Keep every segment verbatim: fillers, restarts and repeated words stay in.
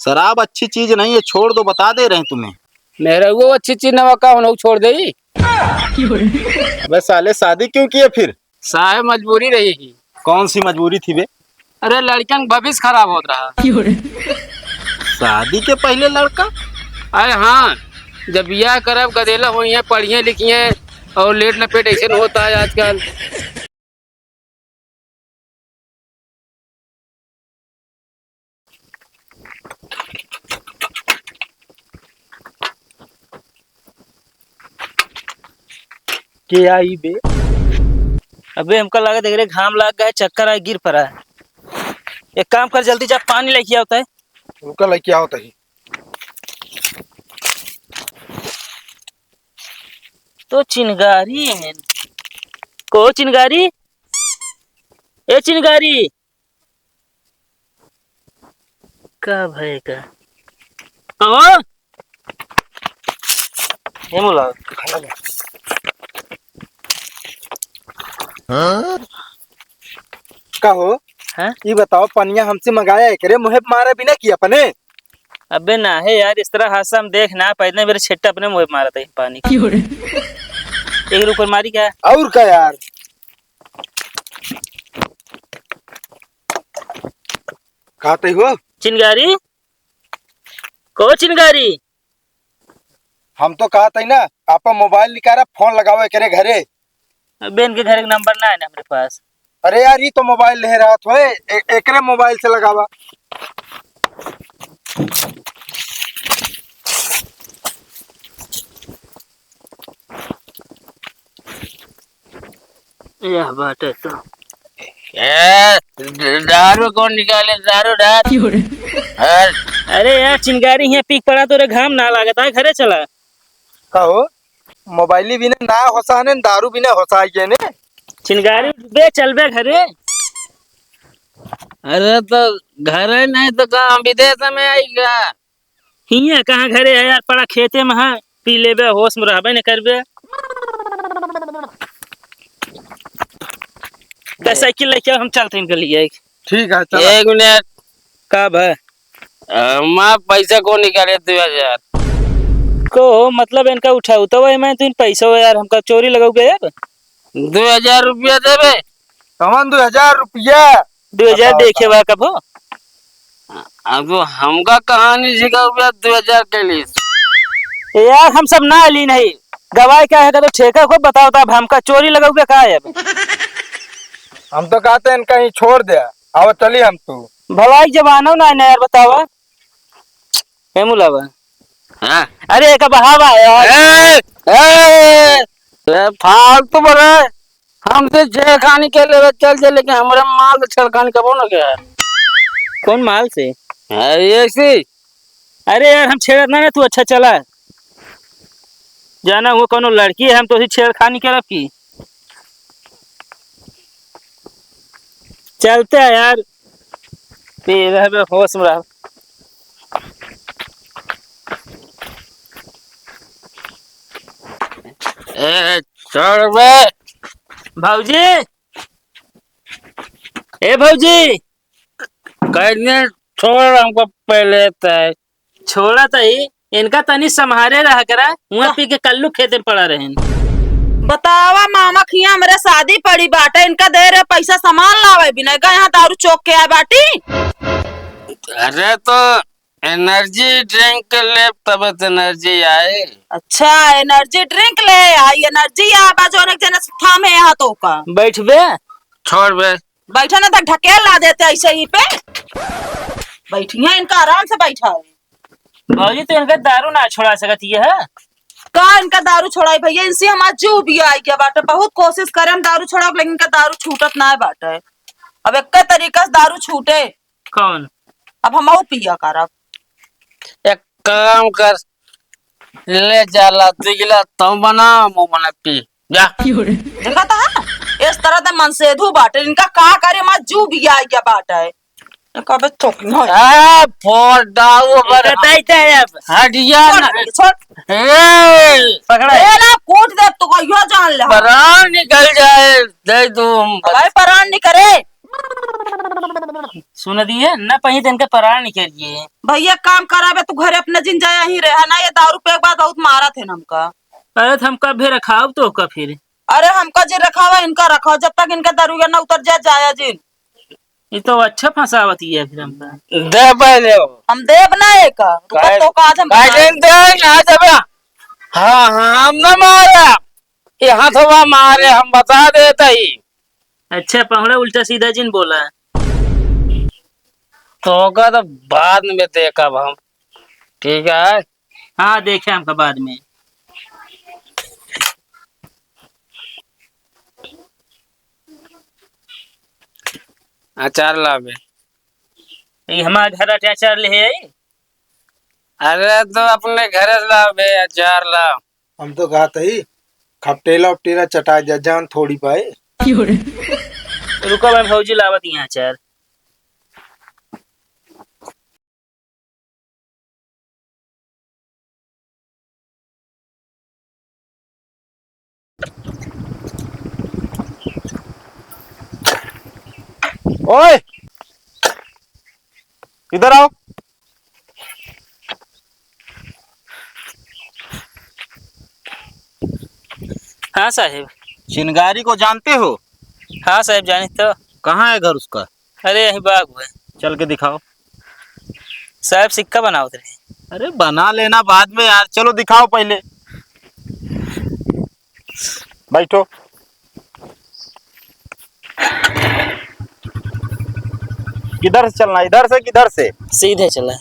शराब अच्छी चीज नहीं है, छोड़ दो, बता दे रहे हैं तुम्हें। मेरा वो अच्छी चीज नवा का होना, छोड़ दे। अबे साले, शादी क्यों किए फिर? साहब, मजबूरी रही ही। कौन सी मजबूरी थी बे? अरे, लड़कन के भविष्य खराब होत रहा। शादी के पहले लड़का? अरे हाँ, जब बियाह करब, गदेला होइहें, पढ़िहें लिखिहें, और लेट लपेट ऐसे न होता है आजकल। के आई बे? अबे हमका लागत है, एकरे घाम लाग गए, चक्कर आए, गिर पड़ा है। एक काम कर, जल्दी जा, पानी लेके आवता है। रुका, लेके आवता है। तो चिनगारी है। को चिनगारी? ए चिनगारी, का भय का? कहो। ए मुला। हाँ? का हो? हाँ? ई बताओ, पनिया हमसे मंगाया है करे, मुँहे पे मारा बिना कि अपने? अबे ना है यार, इस तरह हादसा हम देख ना पाए, इतने मेरे छेट्टा अपने मुँहे पे मारा था ये पानी। क्यों रे? एक रुपये मारी क्या? और का यार? कहते हो? चिनगारी? को चिनगारी? हम तो कहते ही ना, आप मोबाइल निकाला, फोन लगाओ एकरे घरे। अबे इनके घरे के नंबर ना है ना हमरे पास। अरे यार, ई तो मोबाइल ले रहा थो, ए-, एकरे मोबाइल से लगावा। यह बात है तो। ए, द-, दारू कौन निकाले? दारू डाल। क्यों रे? हर। अरे यार, चिनगारी हियाँ पीक पड़ा, तोरे घाम ना लागत है, घरे चला। का हो? मोबाइली बिना ना होसाने, दारू बिना होसाइए ने। चिनगारी बे, चल बे घरे। अरे तो घरे नहीं तो कहाँ, विदेश में आई का? हियाँ कहाँ घरे है यार, पड़ा खेते में है, पी लेबे, होश में रहबे न करबे। तो साइकिल लेके आओ, हम चलते हैं इनके लिए। ठीक है, चला। एक मिनट। का भा? अ, माँ, पैसा को निकाले दो हजार? को मतलब इनका उठाऊ तो वही मैं तीन पैसा हो यार, हमका चोरी लगाऊ गए अब। दो हजार रुपया देबे? कौन दो हजार रुपया? दो हजार बताओ, देखे बताओ। बा कबो? अब हमका कहानी सिखाऊ बे, दो हजार के लिए। ए यार, हम सब ना ली नहीं, गवाही का है, का तो ठेका को बताओ, तो अब हमका चोरी लगाऊ के का है अब? हम तो कहते हैं, इनका ही छोड़ दे, आओ चली हम तू। भलाई जमानो ना है ना यार, बतावा। ए मुलावा। हाँ? अरे, एक बहावा है यार। ए, ए, ए, फालतू बोले। हमसे छेड़खानी के लेवे चल जे, लेकिन हमरे माल से छेड़खानी कबो न किया। कौन माल से? अरे, ऐसी। अरे यार, हम छेड़त ना, ना, तू अच्छा चला। जाना वो कौनो लड़की है, हम तो उसी छेड़खानी करब की। चलते हैं यार, पी रहे बे, होश में रह। ए, छोड़ बे। भौजी, ए भौजी। कहने छोड़ हमको पहले तय। छोड़ा तई, इनका तनी सम्हारे रहा करा, हुआं पी के कल्लू खेते में पड़ा रहेन। बतावा मामा खिया हमरे शादी पड़ी बाटे, इनका दे रहे पैसा सामान लावे बिना, गए यहाँ दारू चोक के आए बाटी। अरे तो एनर्जी ड्रिंक ले तब तो एनर्जी आए। अच्छा, एनर्जी ड्रिंक ले आई, एनर्जी आ बा जौन एक जने से थामे यहाँ तो का। बैठ बे। छोड़ बे। बैठा ना तो ढकेल ला देते ऐसे ही पे। बैठिया इनका आराम से बैठा है। भौजी तो इनका दारू ना छोड़ा सकत ये है। का इनका दारू छोड़ाई भैया, इनसे हमार जीव भी आई गया बाटे। बहुत कोशिश करे हम दारू छोड़ावे, लेकिन इनका दारू छूटत ना बाटे। अब एक तरीका से दारू छूटे। कौन? अब हम पिया करब। एक काम कर, ले जा ला, दू गिलास तू बना, मुंह बना पी, जा। देखा था, इस तरह तो मनसेधु बाटे, इनका का करे, मार जू भी आई गया बाटे। कबे चोक न। आ, फोड़ डाऊ पर। बताई ते अब। हटिया छोड़, ना। छोड़। ए। पकड़ा। ए ला, कूट दे, तू कहियो जान ले। परान निकल जाए, दे दूं। भाई, परान निकले। सुन दिए ना, पही दिन के परार निकल गए। भैया, काम करावे, तू घरे अपने जिन जाया ही रहा ना, ये दारू पे के बाद बहुत मारा थे हमका। अरे, तो हमका भी रखाव तो का फिर? अरे, हमका जे रखावा, इनका रखाओ, जब तक इनका दारू ना उतर जाए, जाया जिन। ये तो अच्छा फंसावत ही है फिर हमका। दे पहले हो। हम देब ना एक, रुका काहे, तो का आज हम काहे बताएं। दिन दे ना जब। हाँ, हाँ, हम ना मारा। ये हाथवा मारे, हम बता देते ही। अच्छा, पहुड़ा उल्टा सीधा जिन बोला। तो का तो बाद में देखब हम, ठीक है? हाँ, देखे हमका बाद में। अचार लावे। ई हमार घर अटे अचार ले आई। अरे, तो अपने घरे से लावे अचार ला। हम तो कहत ही, खपटेला उपटेला चटा जा, जान थोड़ी पाए। रुका, मैं भौजी लावत यहाँ अचार। ओए, इधर आओ। हाँ साहेब। चिनगारी को जानते हो? हाँ साहेब, जानी तो। कहाँ है घर उसका? अरे, यही बाग हुए। चल के दिखाओ। साहेब, सिक्का बनावत रहे। अरे, बना लेना बाद में यार, चलो दिखाओ पहले। बैठो। किधर से चलना, इधर से, किधर से? सीधे चला।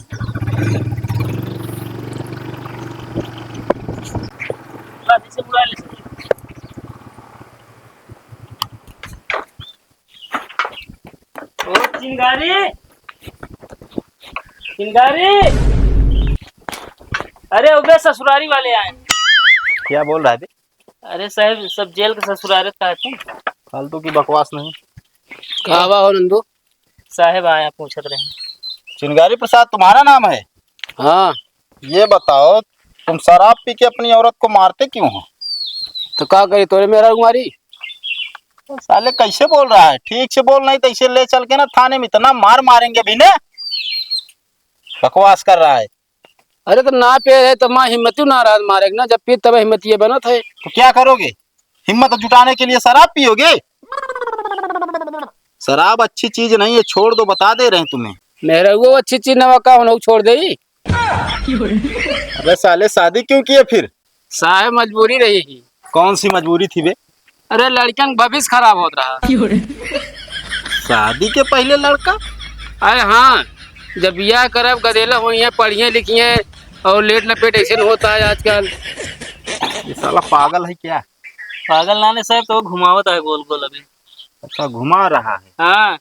ओ चिंगारी, चिंगारी। अरे, उबे ससुरारी वाले आए। क्या बोल रहा है बे? अरे साहेब, सब जेल के ससुरारे का है तुम। फालतू की बकवास नहीं। कहाँ बा हो नंदू? साहेब आया, पूछत रहे। चिंगारी प्रसाद तुम्हारा नाम है? हाँ। ये बताओ, तुम शराब पी के अपनी औरत को मारते क्यों हो? तो का करी, तोरे मेहरारू मारी? साले कैसे बोल रहा है? ठीक से बोल, नहीं तो इसे ले चल के ना थाने में इतना मार मारेंगे अभी ने। बकवास कर रहा है। अरे तो ना पिए रहे तो माँ हिम्मतियो ना रहा मारे के ना, जब पी तब हिम्मतिये बनत है। तो क्या करोगे? हिम्मत जुटाने के लिए शराब पियोगे? शराब अच्छी चीज नहीं है, छोड़ दो, बता दे रहे हैं तुम्हें। मेहरारू अच्छी चीज ना बा, का हम लोग छोड़ देई? अबे साले, शादी क्यों किए फिर? साहेब, मजबूरी रही ही। कौन सी मजबूरी थी बे? अरे, लड़कन के भविष्य खराब होत रहा। शादी के पहले लड़का? अरे हाँ, जब बियाह करब, गदेला होइहैं, पढ़िहैं लिखिहैं, और लेट लपेट ऐसे न होता है आजकल। ये साला पागल है क्या? पागल नाने साहेब, तो घुमावत है गोल गोल अभी। अच्छा, घुमा रहा है। हाँ।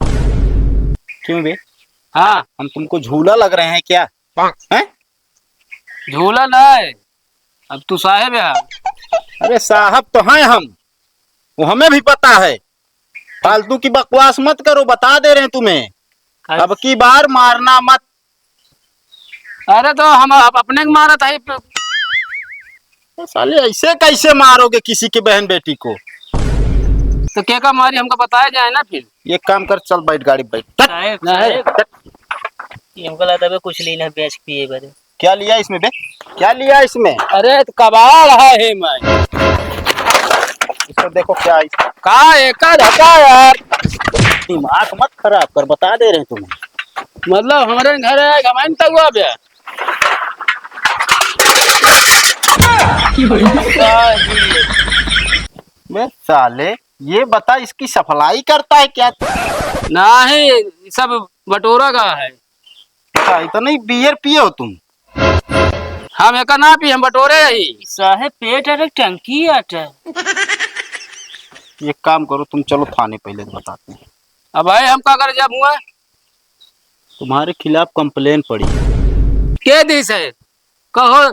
क्यों बे? हाँ। हम तुमको झूला लग रहे हैं क्या? हैं? झूला ना है, अब तू साहेब है। अरे साहब तो हैं हम, वो हमें भी पता है। फालतू की बकवास मत करो, बता दे रहे हैं तुम्हें। अब की बार मारना मत। अरे तो हम अप-, अपने के मारत है। तो साले ऐसे कैसे मारोगे किसी की बहन बेटी को? तो के का मारी हमको बताया जाए ना फिर। ये काम कर, चल बैठ गाड़ी पे बैठ। साहेब, नहीं। साहेब, ये हमको लगता है कुछ लेना है बेच के पिए बरे। क्या लिया इसमें बे? क्या लिया इसमें? अरे तो कबाड़ है, हे मैं। इसको देखो क्या है। का एका धका यार। दिमाग मत खराब कर, बता दे रहे हैं तुम्हें। मतलब हमरे घर है, घमाइन तक हुआ बे। बे साले, ये बता, इसकी सप्लाई करता है क्या? नहीं, सब बटोरा का है। अच्छा, इतना ही बियर पिए हो तुम? हम एका ना पी, हम बटोरे ही। साहेब, पेट अरे टंकी अटे। एक काम करो, तुम चलो थाने, पहले बताते हैं। अब भाई, हम का कर जब हुआ? तुम्हारे खिलाफ कंप्लेन पड़ी। के दी से? कहो,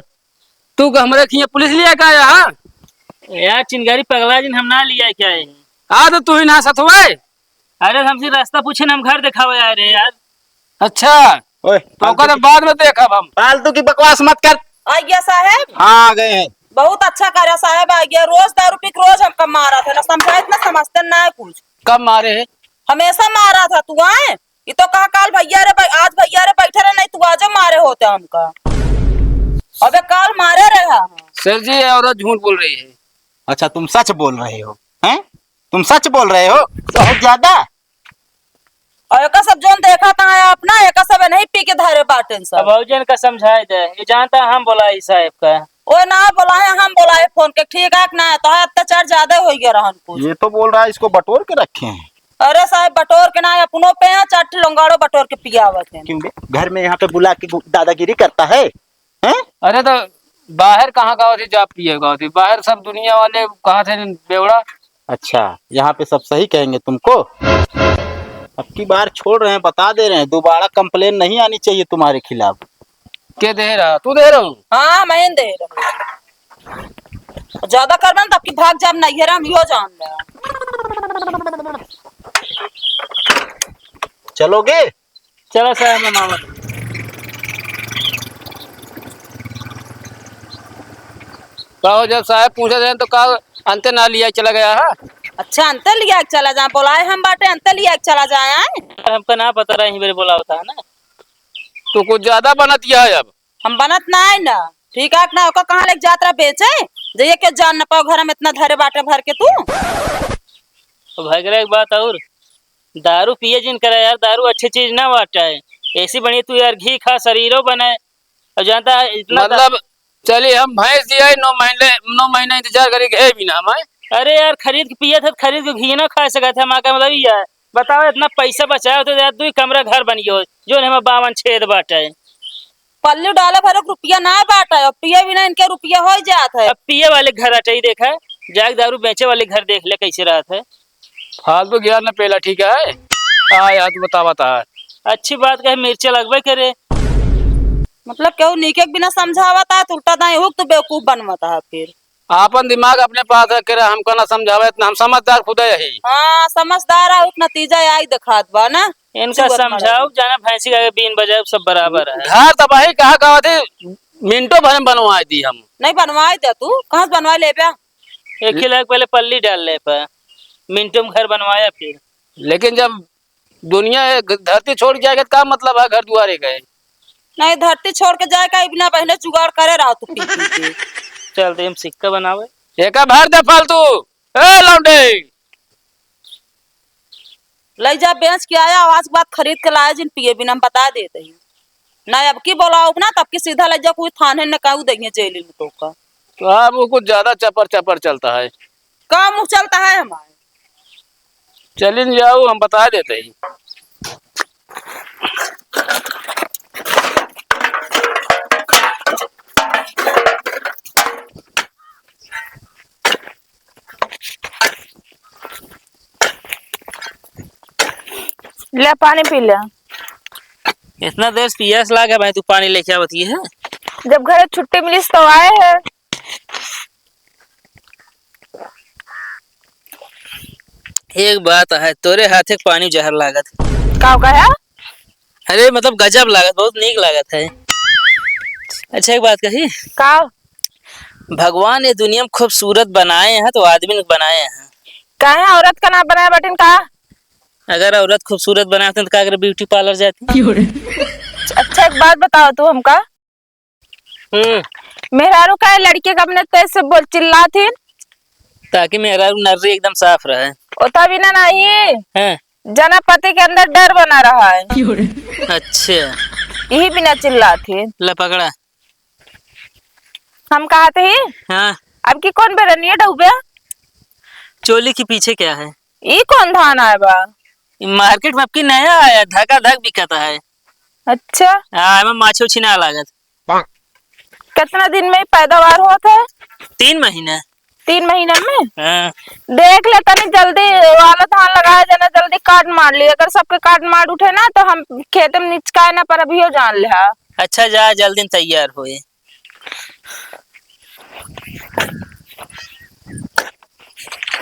तू का हमरे खिया पुलिस लिया का आया, हाँ? यार, चिंगारी पगला जिन हम ना लिया क्या है? आ तो तू ही ना सत हुए। अरे, हमसे रास्ता पूछे ना, हम घर दिखावे आए रहे यार। अच्छा, ओए, तो फालतू ओकर की, बाद में देखब हम। फालतू की बकवास मत कर। आ गया साहेब? हाँ, आ गए हैं। बहुत अच्छा करा साहेब, आ गया। रोज दारू पी के रोज हमका मारा थे, ना समझाए ना समझते ना है कुछ। कब मारे है? हमेशा मारा था तू, आए? ये तो कहा काल भैया रे बै-, आज भैया रे बैठे रहे, नहीं तू आजे मारे होते हमका। अबे काल मारे रहे हा। सर जी, ये औरत झूठ बोल रही है। अच्छा, तुम सच बोल रहे हो, हैं? तुम सच बोल रहे हो बहुत ज्यादा। और एका सब जोन देखा था अपना, एका सब नहीं पी के धरे बाटेन सब। अब भौजी इनका समझाए दे, ये जानता हम बोला है साहब का। ओ ना बोला है, हम बोला है फोन के, ठीक है कि ना? तो है अत्याचार ज्यादा हो गया रहन कुछ। ये तो बोल रहा है इसको बटोर के रखे हैं। अरे साहब, बटोर के ना, अपनों पे है, चार ठे लोंगाड़ो बटोर के पियावत है। क्यों बे? घर में यहाँ पे बुला के गु-, दादागिरी करता है, हैं? अरे तो बाहर कहाँ गावत ही, जा पिए गावत ही, बाहर सब दुनिया वाले कहा थे बेवड़ा। अच्छा, यहाँ पे सब सही कहेंगे तुमको। अब की बार छोड़ रहे हैं, बता दे रहे हैं, दोबारा कंप्लेन नहीं आनी चाहिए तुम्हारे खिलाफ। के दे रहा? तू दे रहा हूँ। हाँ, मैं दे रहा हूँ। ज्यादा करबे ना, तब की भाग जाब नैहर, हम इहो जान ले। चलोगे? चलो साहब, मैं मामा। कहो, जब साहब पूछत हैं तो का अंते ना लिया चला गया है? अच्छा, अंते लिया के चला जाए, बोलाए हम बाटे, अंते लिया के चला जाए, आए? हमका ना पता रहा, यहीं मेरे बोला होता है ना। तू कुछ ज्यादा बनत गया है अब। हम बनत ना है ना, ठीक है ना? ओका कहाँ लेके जात रहा बेचे, जइए के जान न पाओ, घर में इतना धरे बाटे भर के तू। तो भाई, एक बात और, दारू पिए जिन करे यार, दारू अच्छी चीज ना बाटे है। ऐसी बढ़िया तू यार घी खा, शरीरो बने। अब जानता है इतना दा- मतलब, चलिए हम भैंस दिया है, नौ महीने, नौ महीना इंतजार करी, घे भी ना हम, हैं? अरे यार, खरीद के पिए थे, खरीद के घी ना खा सकत है, हमारा मतलब ये है। बताओ, इतना पैसा बचाए होते तो यार, दो कमरा घर बन गयो, जो हमें बावन छेद बाटे। पल्लू डाले भरे के रुपया ना बाटे, अब पिए बिना इनके रुपया हो जात है। अब पिए वाले घर हटे, देखा, जाके दारू बेचे वाले घर देख ले कैसे रहत है। फालतू ज्ञान न पेला, ठीक है? आ यार, तू बतावत है। अच्छी बात कहे, मिर्चा लगबे करे। मतलब, केहू नीके के बिना समझावत है, तो उल्टा दाएं हुक तो बेवकूफ बनवत है फिर। आपन दिमाग अपने पास रख के रह, हमका ना समझावे इतना, हम समझदार खुदे यही। हाँ, समझदार है, उतना नतीजा आई दिखात बा ना। इनका चुअत समझाओ, मरल। जाना भैंसी का बीन बजाओ, सब बराबर है। घर तबाही कहाँ का होती, मिनटों भर में बनवा दी हम। नहीं बनवाए दे तू, कहाँ से बनवाए ले बे? एक ही लाख पहले पल्ली डाल ले पे, मिनटों में घर बनवाया फिर। लेकिन जब दुनिया ये ग-, धरती छोड़ के जाएगा तो का मतलब है घर दुआरे गए? नहीं, धरती छोड़ के जाए का, बिना पहले जुगाड़ करे रहा तू पी पी के। चल दे, हम सिक्का बनावे। एका भर दे फालतू। ए लौंडे। ले जा, बेच के आया, आज के बाद खरीद के लाया जिन पिए बिना, हम बता देते ही। ना अब की बोलाओ ना, तब की सीधा ले जा, कोई थाने न काऊ देंगे जेल में तो का। तो हाँ, वो कुछ ज्यादा चपर चपर चलता है। का मुँह चलता है हमारे? चलिन जाओ, हम बता देते ही। ले पानी पी ले। इतना देर से पियास लागे भाई, तू पानी लेके आवत ही है? जब घर छुट्टी मिलिस तो आए हैं। एक बात है, तोरे हाथे के पानी जहर लागत। का कहा? अरे मतलब गजब लागत, बहुत नीक लागत है। अच्छा एक बात कही। का? भगवान ये दुनिया में खूबसूरत बनाए हैं तो आदमी ने बनाए हैं। काहे औरत का ना बनाए बाटिन का? अगर औरत खूबसूरत बनाए तो का करे ब्यूटी पार्लर जाती? अच्छा एक बात बताओ तू हमका। हम्म। मेहरारू का लड़के का अपने तेज से बोल चिल्लात ही? ताकि मेहरारू नर्री एकदम साफ रहे। ओता बिना नहीं। हाँ। जना पति के अंदर डर बना रहा है। अच्छा। यही बिना चिल्लात ही। ला पकड़ा। हम कहत ही। हाँ। अब की कौन बेरनिया डूबे? चोली के पीछे क्या है? ई कौन धान आए बा? ई मार्केट में अब की नया आया, धका धक बिकता है। अच्छा। हाँ, एमे माछी उछी ना लागत। कितना दिन में पैदावार होत है? तीन महीना। तीन महीना में? हाँ। देख ले तनी जल्दी वाला धान लगाए, जना जल्दी काट मार ली, अगर सबके काट मार उठे ना तो हम खेत में निचकाए ना पर अभियो जान ले हा। अच्छा जा, जल्दी तैयार होए।